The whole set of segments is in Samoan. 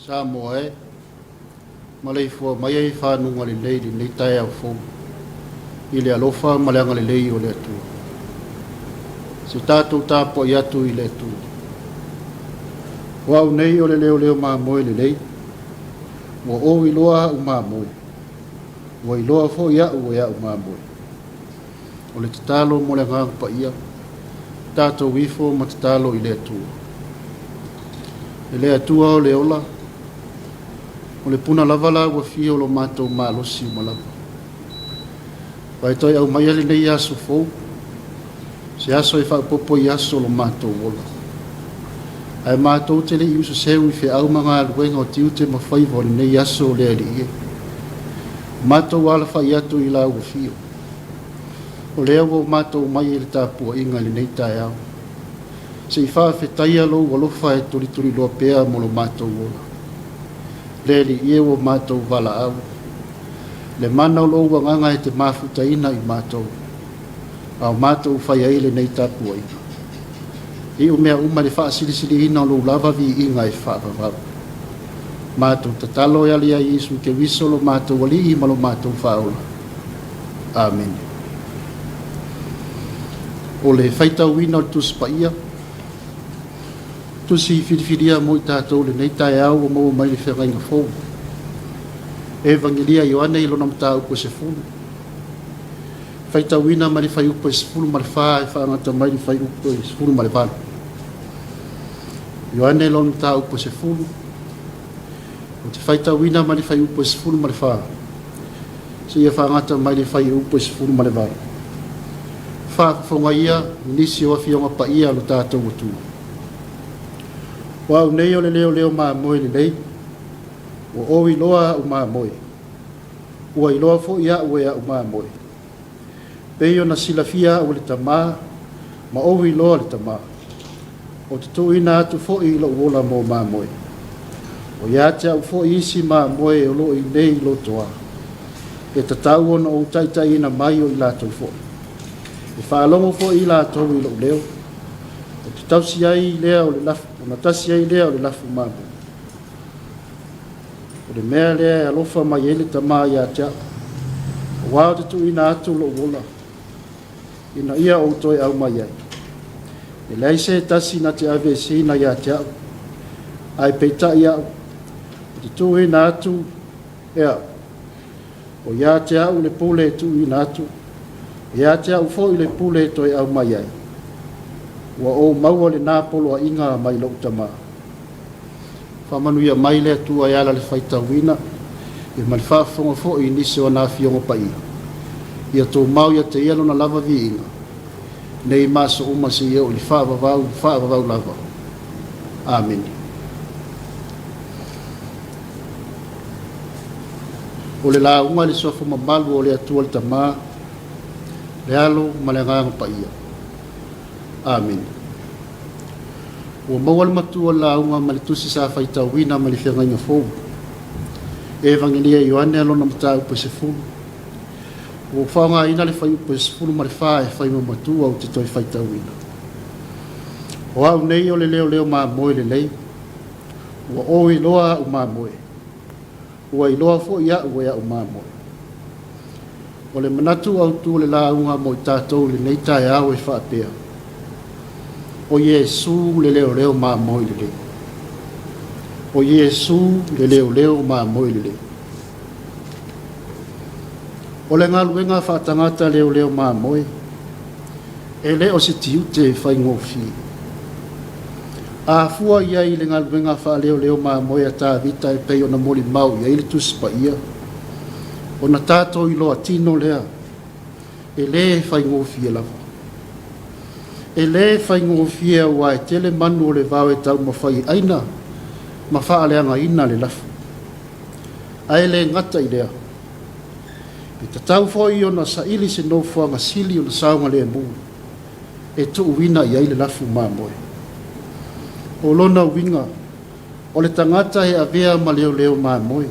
Samoa e, maleifua maia i fanuga lelei i lenei taeao fou, i le alofa ma le agalelei o le Atua. Se tatou tapuai atu i le Atua. O au nei o le leoleo mamoe lelei, ua ou iloa au mamoe, ua iloa foi au e au mamoe. O le tatalo mo le Agaga Paia, tatou ifo ma tatalo i le Atua. E le Atua o le ola, o le puna lava la ua fia o lo matou malosi uma lava. Vai toe aumaia lenei aso fou, se aso e faaopoopo i aso o lo matou ola. Ae matou te le i ususeu i feau ma galuega o tiute ma faiva o lenei aso o le Alii e. Matou alafai atu i la ua fio. O lea ua matou mai i le tapuaiga i lenei taeao. Se i faafetaia lou alofa e tulituliloa pea mo lo matou ola. Le Alii e ua matou valaau. Le mana o lou agaga e te mafutaina i matou, a o matou fai ai lenei tapuaiga. Iu mea uma i le faasilisiliina o lou lava viiga e faavavau. Matou tatalo e ala ia Iesu Keriso lo matou Alii ma lo matou Faaola. Amene. O le faitauina o le Tusi Paia, tusi filifilia mo i tatou lenei taeao ua maua mai le Feagaiga Fou. Evagelia Ioane i lona mataupu e 10. Faitauina mai le fuaiupu e 14 e faagata mai le fuaiupu e 18. Ioane lona mataupu e 10. Ou te faitauina mai le fuaiupu e 14 seia faagata mai le fuaiupu e 18. Faafofoga ia i nisi o afioga paia a lo tatou atunuu. O au nei o le leoleo mamoe lelei, ua ou iloa au mamoe, ua iloa foi au e au mamoe. Pei ona silafia au e le Tama, ma ou iloa le Tama. Ou te tuuina atu foi i lou ola mo mamoe. O ia te au foi isi mamoe o lo o i nei i lotoa. E tatau ona ou taitaiina mai o i latou foi. E faalogo foi i latou i lou leo. O te tausi ai lea o le lafu, ona tasi ai lea o le lafu mamoe. O le mea lea e alofa mai ai le Tama ia te au, aua ou te tuuina atu lou ola, ina ia ou toe aumai ai. E leai se tasi na te aveeseina ia te au, ae peitai au, ou te tuuina atu e au. O ia te au le pule e tuuina atu, o ia te au foi le pule e toe aumai ai. Ua ou maua lena poloaiga mai lou Tama. Faamanuia mai le Atua e ala i le faitauina ma le faafofoga foi i nisi o ana afioga paia. Ia tumau ia te ia lona lava viiga, nei ma aso uma seia oo i le faavavau, faavavau lava. Amene. O le lauga i le suafa mamalu o le Atua le Tama, le Alo ma le Agaga Paia. Amene. Ua maua le matua o le lauga ma le tusi sa faitauina ma le Feagaiga Fou. Evagelia Ioane lona mataupu e 10. Ua faaaogaina le fuaiupu e 14 e fai ma matua ou te toe faitauina. O au nei o le leoleo mamoe lelei, ua ou iloa au mamoe, ua iloa foi au e au mamoe. O le manatu autu o le lauga mo i tatou i lenei taeao e faapea, o Iesu le leoleo mamoe lelei. O Iesu le leoleo mamoe lelei. O le galuega faatagata leoleo mamoe, e le o se tiute e faigofie. A fua i ai i le galuega faaleoleo mamoe a Tavita e pei ona molimau i ai le Tusi Paia, ona tatou iloa tino lea, e lē faigofie lava. E lē faigofie aua e tele manu o le vao e taumafai e aina ma faaleagaina le lafu. Ae le gata i lea, e tatau foi ona saili se nofoaga sili ona saogalemu e tuuina i ai le lafu mamoe. O lona uiga, o le tagata e avea ma leoleo mamoe,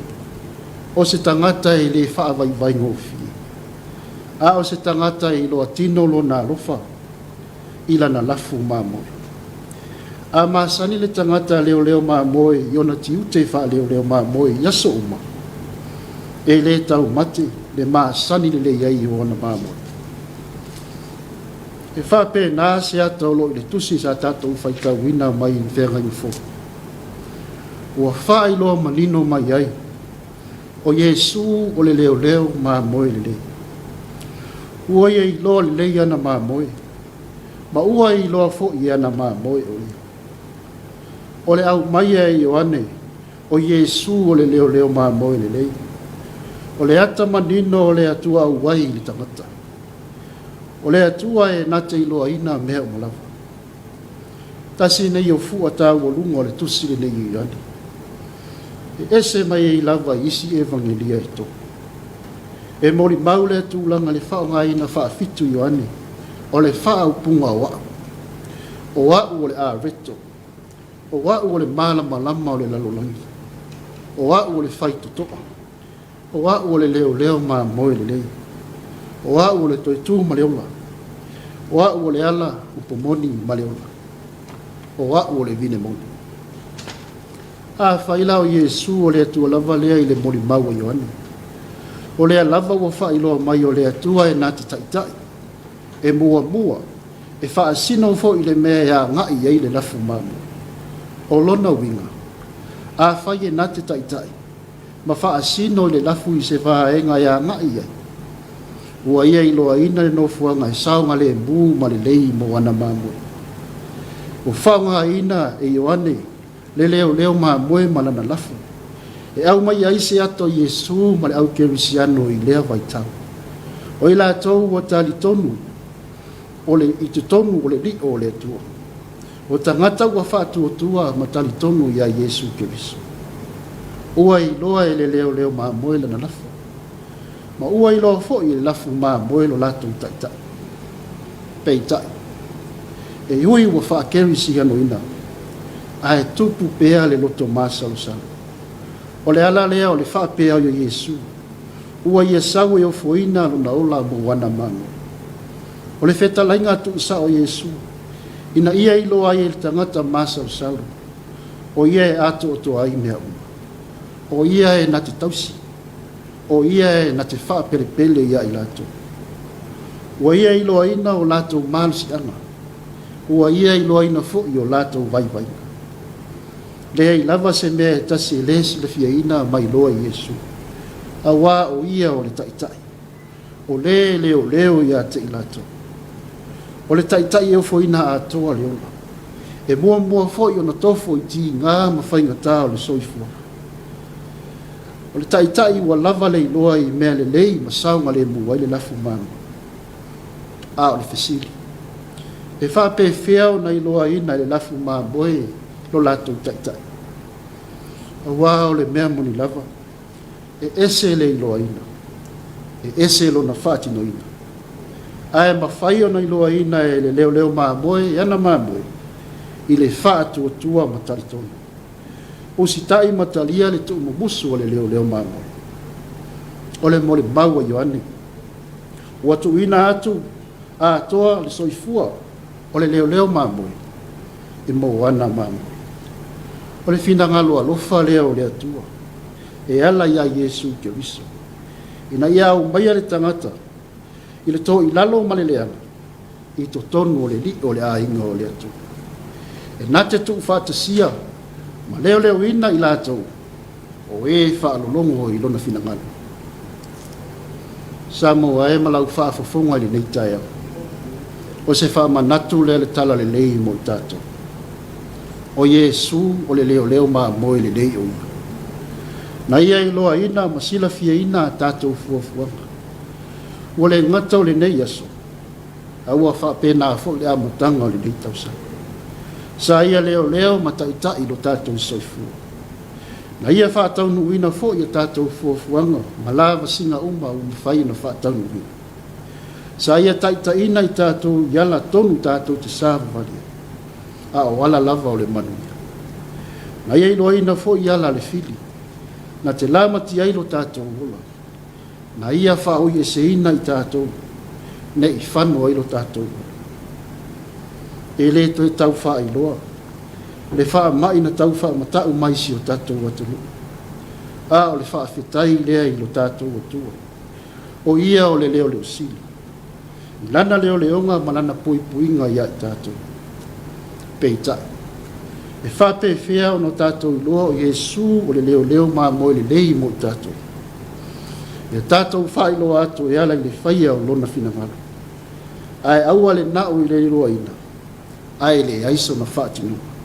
o se tagata e le faavaivaigofie, a o se tagata e iloa tino lona alofa i lana lafu mamoe. A masani le tagata leoleo mamoe i ona tiute faaleoleo mamoe i aso uma, e le taumate le masani lelei ai o ona mamoe. E faapena se ata o lo o i le tusi sa tatou faitauina mai i le Feagaiga Fou. Ua faailoa manino mai ai, o Iesu o le leoleo mamoe lelei. Ua ia iloa lelei ana mamoe, ma ua iloa foi e ana mamoe o ia. O le aumaia e Ioane o Iesu o le leoleo mamoe lelei, o le ata manino o le Atua auai i le tagata. O le Atua e na te iloaina mea uma lava. Tasi nei o fua taualuga o le tusi lenei o Ioane. E ese mai ai lava i isi Evagelia e tolu. E molimau lea tulaga i le faaaogaina faafitu e Ioane o le faaupuga o a'u. O a'u o le areto. O a'u o le malamalama o le lalolagi. O a'u o le faitotoa. O a'u o le leoleo mamoe lelei. O a'u o le toe tu ma le ola. O a'u o le ala upu moni ma le ola. O a'u o le vine moni. Afai la o Iesu o le Atua lava lea i le molimau a Ioane, o lea lava ua faailoa mai o le Atua e na te taitai, e muamua, e faasino foi i le mea e agai i ai le lafu mamoe. O lona uiga, afai e na te taitai ma faasino i le lafu i se vaega e agai i ai, ua ia iloaina le nofoaga e saogalemu ma lelei mo ana mamoe. Ua faaaogaina e Ioane le leoleo mamoe ma lana lafu e aumaia ai se ata o Iesu ma le au kerisiano i lea vaitau. O i latou ua talitonu o le i totonu o le lio o le Atua. O tagata ua faatuatua ma talitonu iā Iesu Keriso. Ua iloa e le leoleo mamoe lana lafu, ma ua iloa foi e le lafu mamoe lo latou taitai. Peitai, e ui ua faakerisianoina, ae tupu pea le loto masalosalo. O le ala lea o le faapea ai o Iesu, ua ia sau e ofoina lona ola mo ana mamoe. O le fetalaiga tuusao a Iesu, ina ia iloa ai e le tagata masalosalo, o ia e atoatoa ai mea uma. O ia e na te tausi, o ia e na te faapelepele iā i latou. Ua ia iloaina o latou malosiaga, ua ia iloaina foi o latou vaivaiga. Leai lava se mea e tasi e le silafiaina ma iloa e Iesu, auā o ia o le Taitai, o le e leoleo ia te i latou. O le Taitai e ofoina atoa le ola, e muamua foi ona tofo i tiga ma faigata o le soifuaga. O le Taitai ua lava le iloa i mea lelei ma saogalemu ai le lafu mamoe. A o le fesili, e faapefea ona iloaina e le lafu mamoe lo latou Taitai? Auā o le mea moni lava, e ese le iloaina, e ese lona faatinoina. Ae mafai ona iloaina e le leoleo mamoe e ana mamoe i le faatuatua ma talitonu. Usitai ma talia le tuumumusu a le leoleo mamoe. O le molimau a Ioane, ua tuuina atu atoa le soifua o le leoleo mamoe e mo ana mamoe. O le finagalo alofa lea o le Atua e ala iā Iesu Keriso, ina ia aumaia le tagata i le toilalo ma le leaga i totonu o le lio o le aiga o le Atua. E na te tuufaatasia ma leoleoina i latou o e faalologo i lona finagalo. Samoa e ma lau faafofoga i lenei taeao, o se faamanatu lea le tala lelei mo i tatou. O Iesu o le leoleo mamoe lelei o ia. Na ia iloaina ma silafiaina a tatou fuafuaga. Ua le gata o lenei aso, a ua faapena foi le amataga o lenei tausaga. Sa ia leoleo ma taitai lo tatou soifua. Na ia faataunuuina foi a tatou fuafuaga ma lavasiga uma ua mafai ona faataunuuina. Sa ia taitaiina i tatou i ala tonu tatou te savavali ai, a o ala lava o le manuia. Na ia iloaina foi ala a le fili, na te lamatia ai lo tatou ola. Na ia faaoieseina i tatou, ne i fano ai lo tatou ola. E le toe tau faailoa le faamai na tau faamata'u mai i si o tatou atunuu, a o le faafetai lea i lo tatou Atua, o ia o le leoleo sili, i lana leoleoga ma lana puipuiga ia i tatou. Peitai, e faapefea ona tatou iloa o Iesu o le leoleo mamoe lelei mo i tatou? Ia tatou faailoa atu e ala i le faia o lona finagalo, ae aua le na'u i le iloaina ae leai sona faatinoga.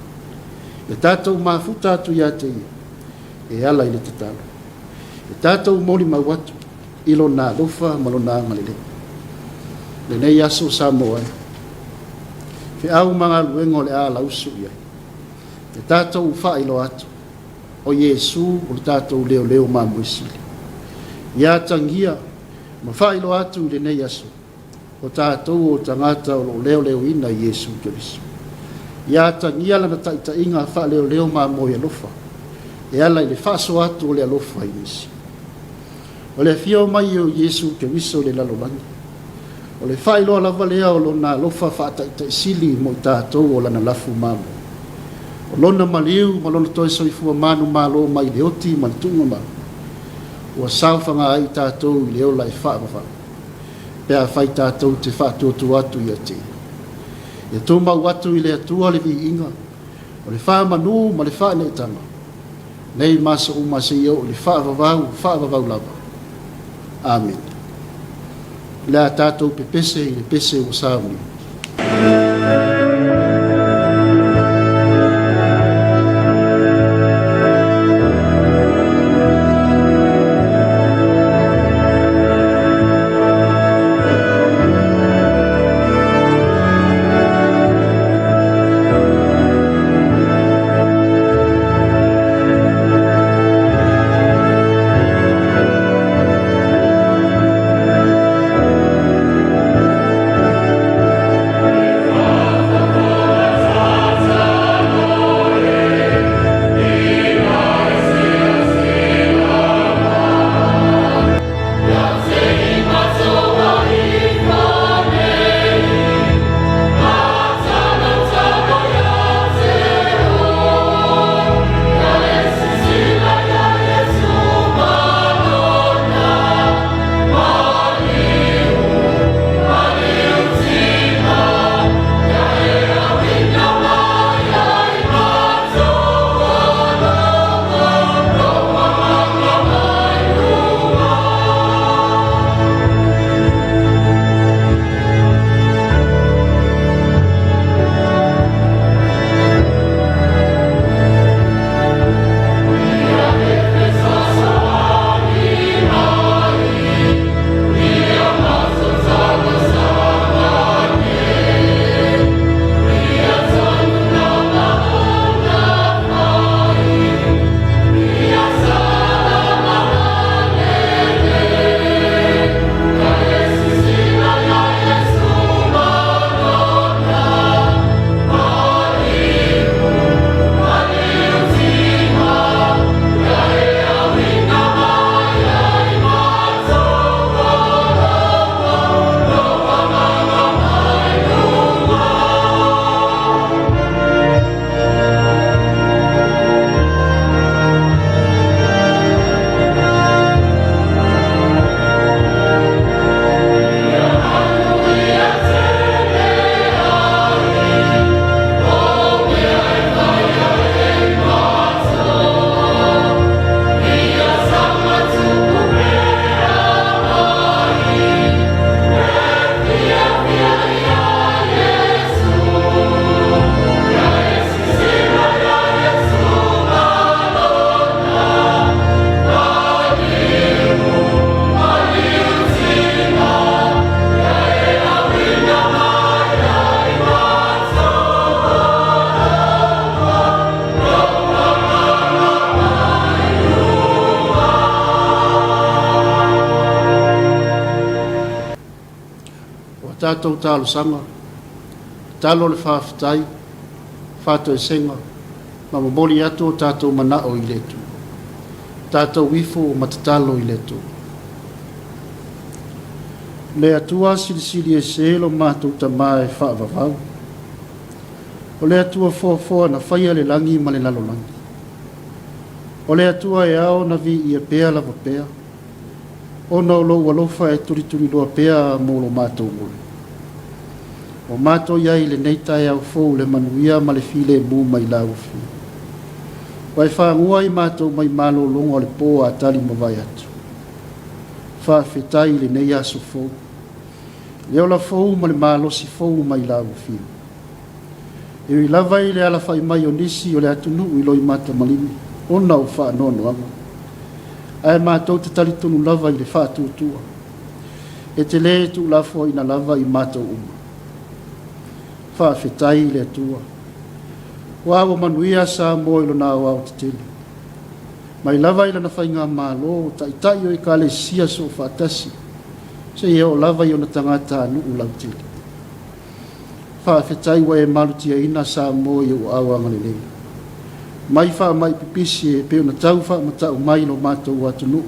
Ia tatou mafuta atu ia te ia e ala i le tatalo. Ia tatou molimau atu i lona alofa ma lona agalelei. Lenei aso Samoa e, feau ma galuega o le a lausu i ai. Ia tatou faailoa atu, o Iesu o le tatou leoleo mamoe sili. Ia atagia ma faailoa atu i lenei aso, o tatou o tagata o lo o leoleoina i Iesu Keriso. Ia atagia lana taitaiga faaleoleo mamoe alofa, e ala i le faasoa atu o le alofa i nisi. O le afio mai o Iesu Keriso i le lalolagi, o le faailoa lava lea o lona alofa faataitaisili mo i tatou o lana lafu mamoe. O lona maliu ma lona toe soifua manumalo mai le oti ma le tuugamau, ua saofaga ai i tatou i le ola e faavavau, pe afai tatou te faatuatua atu ia te ia. Ia tumau atu i le Atua le viiga, o le faamanu ma le faaneetaga, nei ma aso uma seia oo i le faavavau, faavavau lava. Amene. O le a tatou pepese i le pese ua saunia. tatou talosaga, tatalo le faafetai, faatoesega, ma momoli atu o tatou manao i le Atua. Tatou ifo ma tatalo i le Atua. Le Atua silisili ese lo matou Tama e faavavau. O le Atua foafoa na faia le lagi ma le lalolagi. O le Atua e ao ona viia pea lava pea, ona o lou alofa e tulituliloa pea mo lo matou ola. Ua matou i ai i lenei taeao fou le manuia ma le filemu mai lau Afioga. Ua e fagua i matou mai malologa o le po a tali mavae atu. Faafetai i lenei aso fou, le ola fou ma le malosi fou mai lau Afioga. E ui lava i le alafai mai o nisi o le atunuu i loimata maligi ona o faanoanoaga, ae matou te talitonu lava i le faatuatua e te le tuulafoaiina lava i matou uma. Faafetai i le Atua, ua ua manuia Samoa i lona aoao tetele. Mai lava i lana faigamalo, taitai o ekalesia soofaatasi, seia oo lava i ona tagatanuu lautele. Faafetai ua e malutiaina Samoa i ou aao agalelei. Mai faamai pipisi e pei ona tau faamatau mai lo matou atunuu,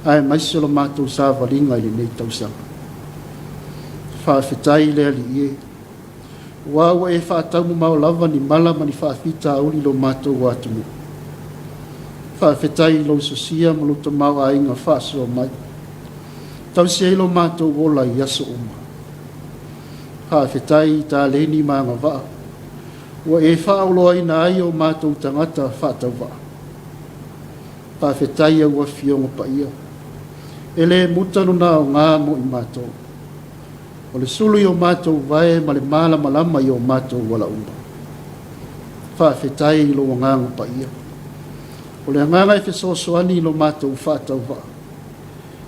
aemaise o lo matou savaliga i lenei tausaga. Faafetai i le Alii e, aua ua e faataumamao lava ni mala ma ni faafitauli i lo matou atunuu. Faafetai i lou sosia ma lou tamaoaiga faasoa mai, tausi ai lo matou ola i aso uma. Faafetai i taleni ma agavaa ua e faaoloaina ai o matou tagata faatauvaa. Faafetai au Afioga Paia, e le muta lona aoga mo i matou. O le sulu i o matou vae ma le malamalama i o matou ala uma. Faafetai i lou Agaga Paia. O le agaga e fesoasoani i lo matou faatauvaa.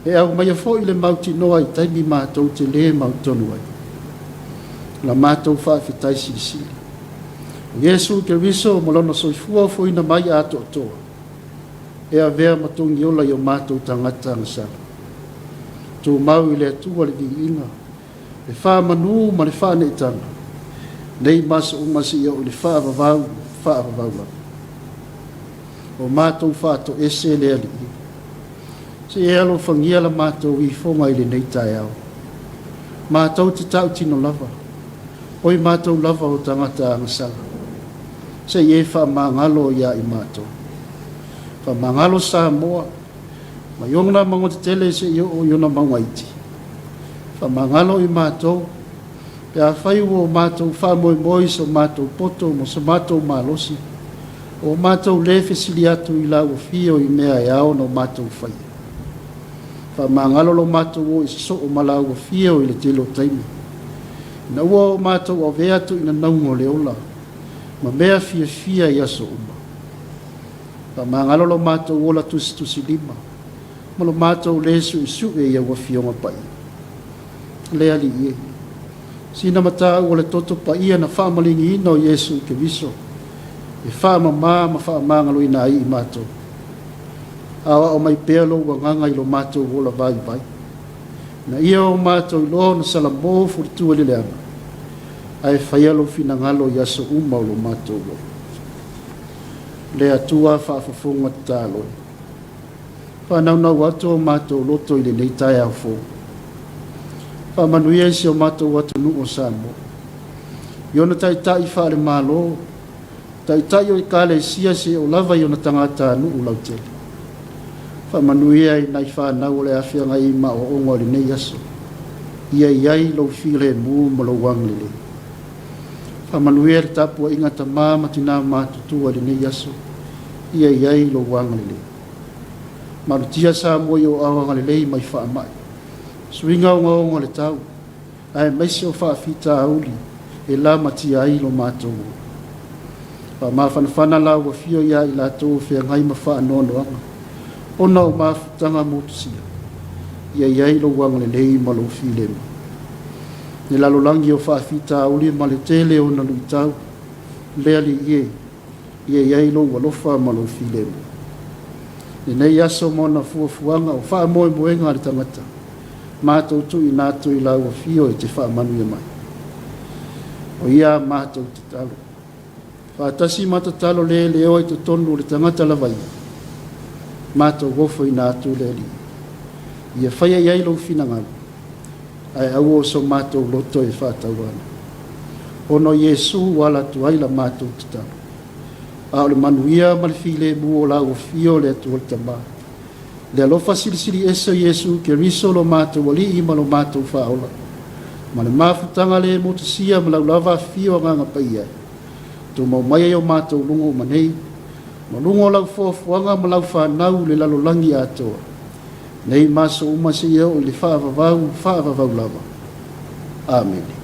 E aumaia foi le mautinoa i taimi matou te le mautonu ai. La matou faafetai silisili. O Iesu Keriso ma lona soifua ofoina mai atoatoa, e avea ma togiola i o matou tagata agasala. Tumau i le Atua le viiga, le faamanu ma le faaneetaga, nei ma aso uma seia oo i le faavavau, faavavau lava. O matou faatoese le Alii, se e alofagia la matou ifoga i lenei taeao. Matou te tautino lava, oi matou lava o tagata agasala, se i e faamagalo ia i matou. Faamagalo Samoa, mai ona mauga tetele seia oo i ona mauga iti. Faamagalo i matou, pe afai ua o matou faamoemoe i so matou poto ma so matou malosi, ua matou le fesili atu i lau afio i mea e ao ona o matou faia. Faamagalo lo matou o i sosoo ma lau afio i le tele o taimi, ina ua o matou avea tuuinanauga o le ola ma mea fiafia i aso uma. Faamagalo lo matou ola tusitusilima ma lo matou le suesue i au Afioga Paia. Le Alii e, sina matau o le toto paia na faamaligiina o Iesu Keriso e faamama ma faamagaloina ai i matou. Aoao mai pea lou agaga i lo matou ola vaivai, ina ia o matou iloa ona salamo fulitua i le leaga, ae faia lou finagalo i aso uma o lo matou ola. Le Atua faafofoga tatalo e, faanaunau atu o matou loto i lenei taeao fou. Faamanuia i si o matou atunuu o Samoa, i ona taitai faale-Malo, taitai o ekalesia seia oo lava i ona tagatanuu lautele. Faamanuia i nai fanau o le a feagai ai ma aoaoga o lenei aso, ia i ai lou filemu ma lou agalelei. Faamanuia le tapuaiga a tama ma tina matutua i lenei aso, ia i ai lou agalelei. Malutia Samoa i ou aao agalelei mai faamai, suiga ogaoga o le tau, aemaise o faafitauli e lamatia ai lo matou ola. Faamafanafana lau afio ia i latou o feagai ma faanoanoaga ona o mafutaga motusia, ia i ai lou agalelei ma lou filemu. Le lalolagi o faafitauli ma le tele o ona luitau, le Alii e, ia i ai lou alofa ma lou filemu. Lenei aso ma ona fuafuaga o faamoemoega a le tagata, matou tuuina atu i lau Afio e te faamanuia mai. O ia a matou tatalo. Faatasi ma tatalo le leoa i totonu o le tagata lava ia, matou ofoina atu le Alii. Ia faia i ai lou finagalo, ae aua o so matou loto e faatauana. Ona o Iesu ua ala atu ai la matou tatalo. A o le manuia ma le filemu o lau Afio o le Atua le Tama, le alofa silisili ese o Iesu Keriso lo matou Alii ma lo matou Faaola, ma le mafutaga le motusia ma laulava afifio Agaga Paia, tumau mai ai o matou luga uma nei, ma luga o lau foafoaga ma lau fanau i le lalolagi atoa, nei ma aso uma seia oo i le faavavau faavavau lava. Amene.